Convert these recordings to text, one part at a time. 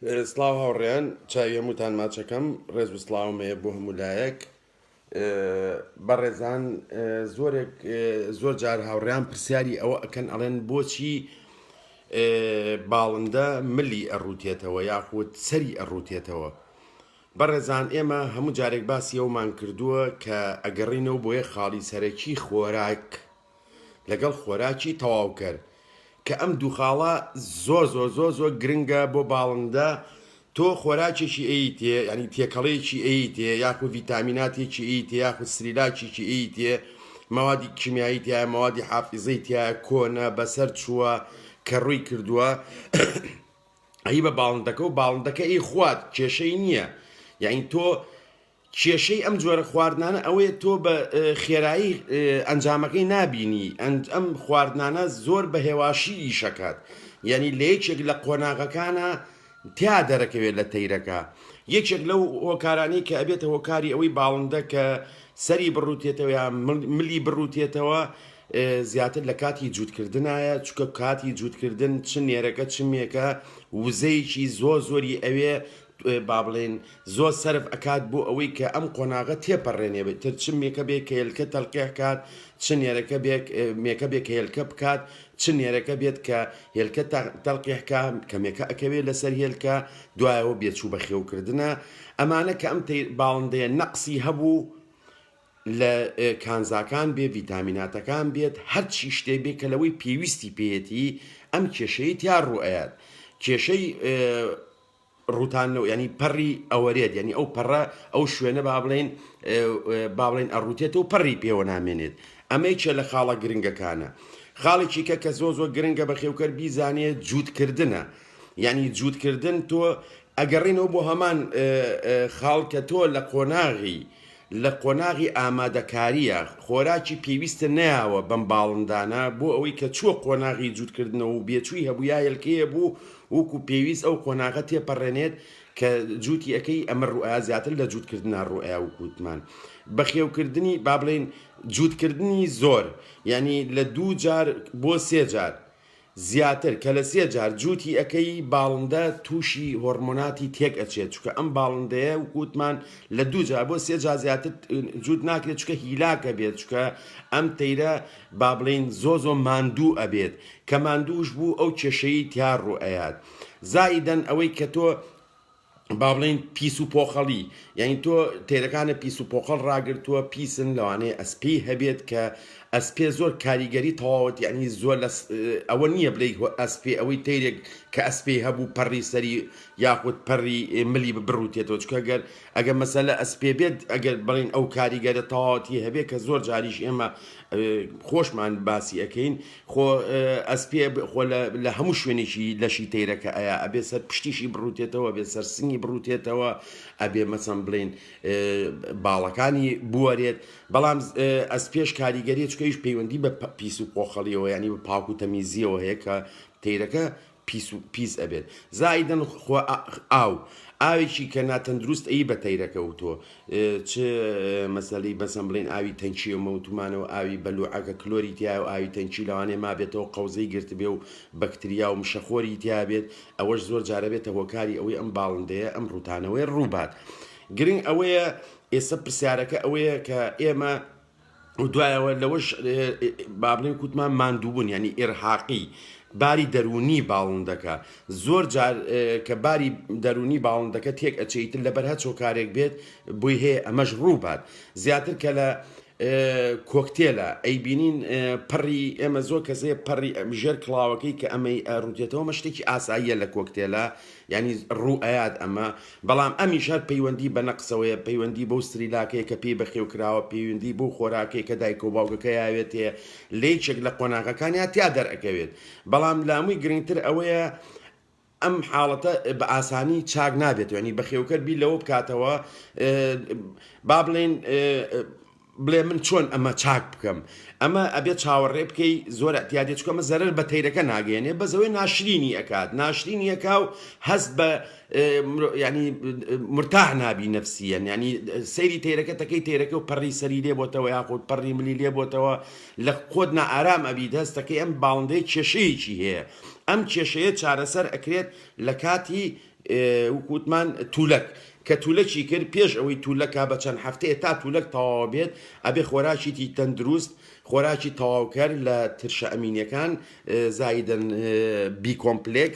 سڵاو هاوڕێیان چاوی هەمووتان ماچەکەم ڕێز و سڵاوم هەیە بۆ هەموو لایەک بەڕێزان زۆرێک زۆر جار هاوڕێیان پرسیاری ئەوە ئەکەن ئەڵێن بۆچی باڵندە ملی ئەڕوتێتەوە یاخود سەری ئەڕوتێتەوە بەڕێزان ئێمە هەموو جارێک باسی ئەومان کردووە کە ئەگەڕینەوە بۆ یەک خاڵی سەرەکی خۆراک لەگەڵ خۆراکی تەواوکەر کە ئەم دوو خاڵە زۆر زۆر زۆر زۆر گرنگە بۆ باڵندە تۆ خۆراکێکی ئەیتێ یعنی تێکەڵەیەکی ئەیتێ یاخو ڤیتامیناتێکی ئەیتێ یاخو سریلاکێکی ئەیتێ مەوادی کیمیایی تایە مەوادی حافیزەی تایە کۆنە بەسەر چووە کە ڕووی کردووە ئەی بە باڵندەکە و باڵندەکە ئەی خوات کێشەی نییە یعنی تۆ کێشەی ئەم جۆرە خواردنانە ئەوەیە تۆ بە خێرایی ئەنجامەکەی نابینی، ئەم خواردنانە زۆر بە هێواشی ئیشەکات، یانی لە یەکێک لە قۆناغەکانا تیا دەرەکەوێت لە تەیرەکە، یەکێک لەو هۆکارانەی کە ئەبێتە هۆکاری ئەوەی باڵندە کە سەری بڕوتێتەوە یا ملی بڕوتێتەوە زیاتر لە کاتی جووتکردنایە، چونکە کاتی جووتکردن چ نێرەکە چ مێکە وزەیەکی زۆر زۆری ئەوێ با بڵێین زۆر سەرف ئەکات بۆ ئەوەی کە ئەم قۆناغە تێپەڕێنێ تر چ مێکە بێ کە هێلکە تەلقیح کات چ نێرەکە بێ مێکە بێ کە هێلکە بکات چ نێرەکە بێت کە هێلکە تەلقیح کا کە مێکە ئەکەوێ لەسەر هێلکە دوایەوە بێچوو بەخێوکردنە ئەمانە کە ئەم باڵندەیە نەقسی هەبوو لە کانزاکان بێ ڤیتامیناتەکان بێت هەرچی شتێک بێ کە لەوەی پێویستی پێیەتی ئەم کێشەی تیا ڕوئەیات کێشەی ڕووتاندنەوە یانی پەڕی ئەوەرێت یانی ئەو پەڕە ئەو شوێنە با بڵێین با بڵێین ئەڕووتێتەوە پەڕی پێوە نامێنێت ئەمە یەکێ لە خاڵە گرنگەکانە خاڵێکی کە کە زۆر زۆر گرنگە بەخێوکەر بیزانێ جووتکردنە یعنی جووتکردن تۆ ئەگەڕینەوە بۆ هەمان خاڵ کە تۆ لە قۆناغی لە قۆناغی ئامادەکارییە، خۆراکی پێویستە نەیاوە بەم باڵندانە بۆ ئەوەی کە چووە قۆناغی جووتکردنەوە و بێچووی هەبوو یا هێلکەی هەبوو وەکو پێویست ئەو قۆناغە تێپەڕێنێت کە جووتی ئەکەی ئەمە ڕوئیا زیاتر لە جووتکردنا ڕوئیا وەکو وتمان بەخێوکردنی با بڵێین جووتکردنی زۆر یانی لە دوو جار بۆ سێ جار زیاتر کە لە سێ جار جووتی ئەکەی باڵندە تووشی هۆڕمۆناتی تێک ئەچێت چونکە ئەم باڵندەیە وەکو وتمان لە دوو جار بۆ سێ جار زیاتر جووت ناکرێت چونکە هیلاک ئەبێت چونکە ئەم تەیرە با بڵێین زۆ زۆ ماندوو ئەبێت کە ماندووش بوو ئەو کێشەی تیا ڕوو ئەیات زائیدەن ئەوەی کە تۆ با بڵێین پیس و پۆخەڵی یعنی تۆ تێرەکانە پیس و پۆخەڵ ڕاگرتووە پیسن لەوانەیە ئەسپی هەبێت کە ئەسپێ زۆر کاریگەری تەواوەت یعنی زۆر لە ئەوە نییە بڵێ ئەسپێ ئەوەی تەیرێک کە ئەسپی هەبوو پەڕی سەری یاخود پەڕی ملی بڕوتێتەوە چکە گەر ئەگەر مەسەلە ئەسپێ بێت ئەگەر بڵین ئەو کاریگەرە تەواوەتی هەبێت کە زۆر جاریش ئێمە خۆشمان باسی ئەکەین خۆ ئەسپێ خۆ لە هەموو شوێنێکی لەشی تەیرەکە ئەیا ئەبێ سەر پشتیشی بڕوتێتەوە بێ سەر سنگی بڕوتێتەوە ئەبێ مەسەن بڵین باڵەکانی بوەرێت بەڵام ئەسپێش کاریگەری چکەیش پەیوەندی بە پیس و پۆخەڵیەوە ینی بە پاک و تەمیزیەوە هەیە کە تەیرەکە پیس و پیس ئەبێت زائیدەن خۆ ئاو ئاوێکی کە ناتەندروست ئەی بە تەیرەکە و تۆ چ مەسەلەی بەسەن بڵێن ئاوی تەنکی و مەوتومانەوە ئاوی بەلوعە کە کلۆری تایە و ئاوی تەنکی لەوانەیە مابێتەوە قەوزەی گرتبێ و بەکتریا و مشەخۆری تیا بێت ئەوەش زۆر جارە بێتە هۆکاری ئەوەی ئەم باڵندەیە ئەم ڕووتانەوەی ڕووبات گرنگ ئەوەیە ئێستا پرسیارەکە ئەوەیە کە ئێمە و دوایەوە لەوەش با بڵێین کوتمان ماندووبوون یعنی ئیرهاقی باری دەروونی باڵندەکە زۆر جار کە باری دەروونی باڵندەکە تێک ئەچێتر لەبەر هەر چۆکارێک بێت بۆی هەیە ئەمەش ڕووبات زیاتر کە لە کۆکتێلە ئەیبینین پەڕی ئێمە زۆر کەسێ پەڕی ژێر کڵاوەکەی کە ئەمەی ڕوتێتەوە مە شتێکی ئاساییە لە کۆکتێلە یانی ڕوو ئەیات ئەمە، بەڵام ئەمیش هەر پەیوەندی بە نەقسەوەیە، پەیوەندی بەو سریلاکەیە کە پێی بەخێو کراوە، پەیوەندی بەو خۆراکەیە کە دایک و باوکەکە یاوێتێ، لە یەکێک لە قۆناغەکانیا تیا دەرئەکەوێت. بەڵام لە هەمووی گرنگتر ئەوەیە ئەم حاڵەتە بە ئاسانی چاک نابێتەوە، یانی بەخێوکەر بیر لەوە بکاتەوە با بڵێین بڵێ من چۆن ئەمە چاک بکەم ئەمە ئەبێ چاوەڕێ بکەی زۆر اعتیادی چکە ئەمە زەرەر بە تەیرەکە ناگەیەنێ بەس ئەوەی ناشرینی ئەکات ناشرینی ئەکا و هەست بە ینی مرتاح نابی نەفسیەن ینی سەیری تەیرەکە تەکەی تەیرەکە و پەڕی سەری لێ بۆتەوە یاخود پەڕی ملی لێ بۆتەوە لە خۆت نائارام ئەبی دەستەکەی ئەم باڵندەیە کێشەیەکی هەیە ئەم کێشەیە چارەسەر ئەکرێت لە کاتی. وەکو وتمان تولەک کە تولەکی کرد پێش ئەوەی تولەکا بە چەند هەفتەیە تا تولەک تەواوە بێت ئەبێ خۆراکیی تەندروست خۆراکی تەواوکەر لە ترشە ئەمینیەکان زایدەن B complex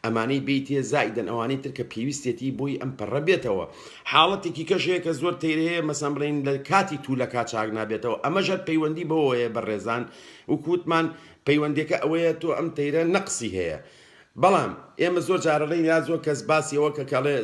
ئەمانەی بیتێ زائیدەن ئەوانەی تر کە پێویستێتی بۆی ئەم پەڕە بێتەوە. حاڵەتێکی کەش هەیە کە زۆر تەیر هەیە مەسەن بڵێین لە کاتی تولەکا چاک نابێتەوە ئەمەش هەر پەیوەندی بەوەوە هەیە بەڕێزان وەکو وتمان پەیوەندیەکە ئەوەیە تۆ ئەم تەیرە نەقسی هەیە بەڵام ئێمە زۆر جار ئەڵێین یا زۆر کەس باسی ئەوە کە کەڵێ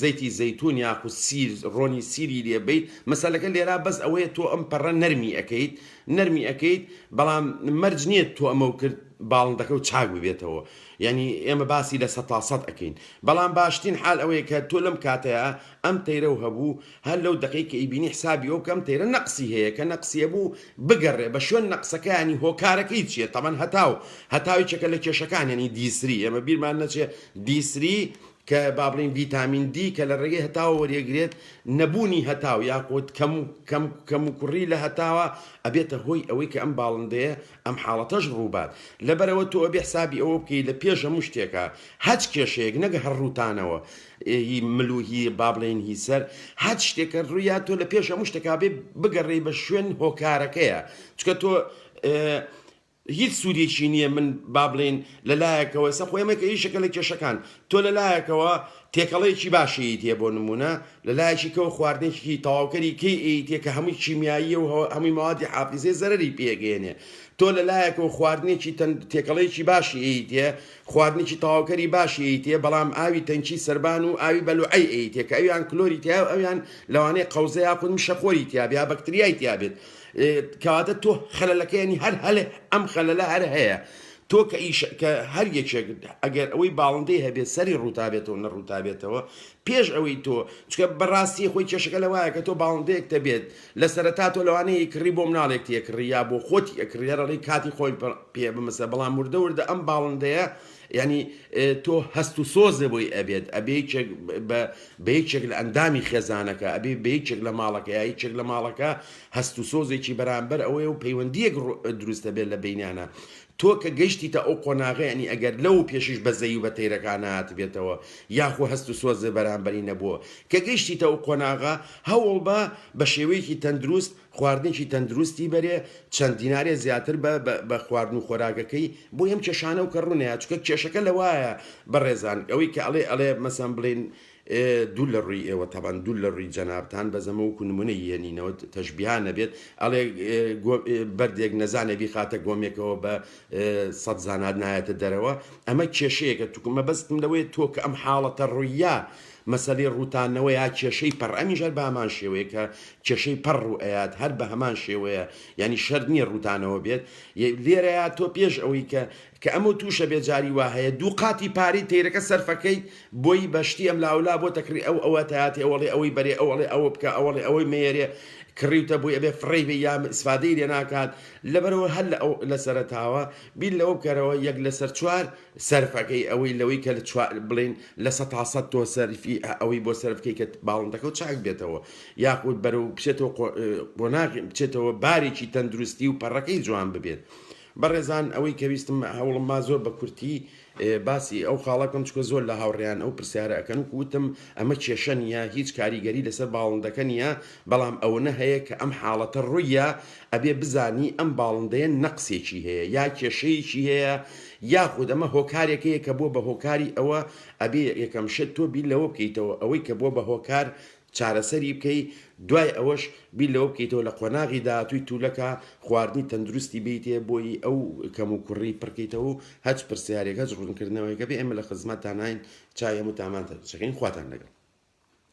زەیتی زەیتون یاخود سیر ڕۆنی سیری لێ بەیت مەسەلەکە لێرا بەس ئەوەیە تۆ ئەم پەڕە نەرمی ئەکەیت نەرمی ئەکەیت بەڵام مەرج نییە تۆ ئەمەو کرد باڵندەکەو چاک ببێتەوە یانی ئێمە باسی لە سەتا سەت ئەکەین بەڵام باشترین حال ئەوەیە کە تۆ لەم کاتەیا ئەم تەیرەو هەبوو هەر لەو دەقەی کە ئیبینی حسابی ئەوە بکە ئەم تەیرە نەقسی هەیە کە نەقسی هەبوو بگەڕێ بە شوێن نەقسەکە یانی هۆکارەکەی چیە تەبەن هەتاو هەتاو یەکێکە لە کێشەکان یانی D3 ئێمە بیرمان نەچێ D3 کە با بڵێین ڤیتامین دی کە لە ڕێگەی هەتاوە وەریەگرێت، نەبوونی هەتاو یاخود کەم کەم کەموکوڕی لە هەتاوە ئەبێتە هۆی ئەوەی کە ئەم باڵندەیە ئەم حاڵەتەش ڕووبات. لەبەرئەوە تۆ ئەبێ حسابی ئەوە بکەی لە پێش هەموو شتێکا هەچ کێشەیەک نەک هەر ڕووتانەوە هی مل و هی با بڵێین هی سەر هەچ شتێکە ڕوویا تۆ لە پێش هەموو شتێکا بێ بگەڕێی بە شوێن هۆکارەکەیا چونکە تۆ هیچ سوودێکی نییە من با بڵێین لە لایەکەوە ئێستا خۆ ئێمە کە یەکێکە لە کێشەکان تۆ لە لایەکەوە تێکەڵەیەکی باشی ئەیتێ بۆ نموونە لە لایەکی کەوە خواردنێکی تەواوکەری کەی ئەیتێ کە هەمووی کیمیاییە و هەمووی مەوادی حافیزەیە زەرەری پێگەیەنێ تۆ لە لایەکەوە خواردنێکی تێکەڵەیەکی باشی ئەیتێ خواردنێکی تەواوکەری باشی ئەیتێ بەڵام ئاوی تەنکی سەربان و ئاوی بەلوعەی ئەیتێ کە ئەویان کلۆری تیا و ئەویان لەوانەیە قەوزە یاخود مشەخۆری تیابێ یا بەکتریای تیابێت کەواتە تۆ خەلەلەکە یانی هەر هەلێ ئەم خەلەلە هەر هەیە تۆ کە ئیش کە هەر یەکێک ئەگەر ئەوەی باڵندەی هەبێت سەری ڕووتابێتەوە نەڕووتابێتەوە پێش ئەوەی تۆ چکە بەڕاستی خۆی کێشەکە لەوایە کە تۆ باڵندەیەک دەبێت لە سەرەتا تۆ لەوانەیە کڕی بۆ مناڵێک تێکڕی یا بۆ خۆتی ئەکڕی هەر ئەڵێی کاتی خۆی پێ بمەسە بەڵام وردە وردە ئەم باڵندەیە یانی تۆ هەست و سۆزێ بۆی ئەبێت ئەبێ یەکێک بە یەکێک لە ئەندامی خێزانەکە ئەبێ بە یەکێک لە ماڵەکە یا یەکێک لە ماڵەکە هەست و سۆزێکی بەرامبەر ئەوەیە و پەیوەندیەک دروستە بێت لە بینیانە تۆ کە گەیشتیتە ئەو قۆناغە ینی ئەگەر لەو پێشیش بەزەی و بە تەیرەکان نهاتبێتەوە یاخۆ هەست و سۆزێ بەرامبەری نەبووە کە گەیشتیتە ئەو قۆناغە هەوڵ بە بە شێوەیەکی تەندروست خواردنێکی تەندروستی بەرێ چەند دینارێ زیاتر بە بە خواردن و خۆراکەکەی بۆی ئەم کێشانە و کە ڕوونەیە چونکە کێشەکە لەوایە بەڕێزان ئەوەی کە ئەڵێ ئەڵێ مەسەن بڵێن دوور لە ڕووی ئێوە تەبەن دوور لە ڕووی جەنابتان بەزەمە وەکو نمونە یەنینەوە تەشبیها نەبێت ئەڵێ بەردێک نەزانێ بیخاتە گۆمێکەوە بە سەد زانات نایەتە دەرەوە ئەمە کێشەیەکە توکمە بەستم لەوەیە تۆ کە ئەم حاڵەتە ڕوویە مەسەلەی ڕووتانەوە یا کێشەی پەڕ ئەمیش هەر بە هەمان شێوەیە کە کێشەی پەڕ ڕوو ئەیات هەر بە هەمان شێوەیە یانی شەرت نییە ڕووتانەوە بێت لێرەیا تۆ پێش ئەوەی کە کە ئەمە تووشە بێ جاری وا هەیە دوو قاتی پارەی تەیرەکە سەرفەکەیت بۆی بە شتی ئەم لاولا بۆ تەکڕی ئەو ئەوە تایاتی ئەوەڵێ ئەوەی بەرێ ئەوەڵێ ئەوە بکە ئەوەڵێ ئەوەی مەیەرێ کڕیوتە بۆی ئەبێ فڕێی بێ یا ئیسفادەی لێ ناکات لەبەرەوە هەر لە ئەو لە سەرەتاوە بیر لەوە بکەرەوە یەک لەسەر چوار سەرفەکەی ئەوەی لەوەی کە بڵێین لە سەتا سەت تۆ سەرفی ئەوەی بۆ سەرف بکەی کە باڵندەکە و چاک بێتەوە یاخود بەرەو بچێتەوە قۆناغی بچێتەوە بارێکی تەندروستی و پەڕەکەی جوان ببێت. بەڕێزان ئەوەی کە ویستم هەوڵم ما زۆر بە کورتی باسی ئەو خاڵە بکەم چونکە زۆر لە هاوڕێیان ئەو پرسیارە ئەکەن وەکو وتم ئەمە کێشە نییە هیچ کاریگەری لەسەر باڵندەکە نییە بەڵام ئەوەنە هەیە کە ئەم حاڵەتە ڕوویە ئەبێ بزانی ئەم باڵندەیە نەقسێکی هەیە یا کێشەیەکی هەیە یاخود ئەمە هۆکارێک هەیە کە بووە بە هۆکاری ئەوە ئەبێ یەکەم شت تۆ بیر لەوە بکەیتەوە ئەوەی کە بووە بە هۆکار چارەسەری بکەی دوای ئەوەش بیر لەوە بکەیتەوە لە قۆناغی داهاتووی تولەکە خواردنی تەندروستی بیتێ بۆی ئەو کەم و کوڕی پڕکەیتەوە و هەچ پرسیارێک هەچ ڕوونکردنەوەیەک هەبێ ئێمە لە خزمەتتاناین چای هەمووتانمان تەچەکەین خواتان لەگەڵ.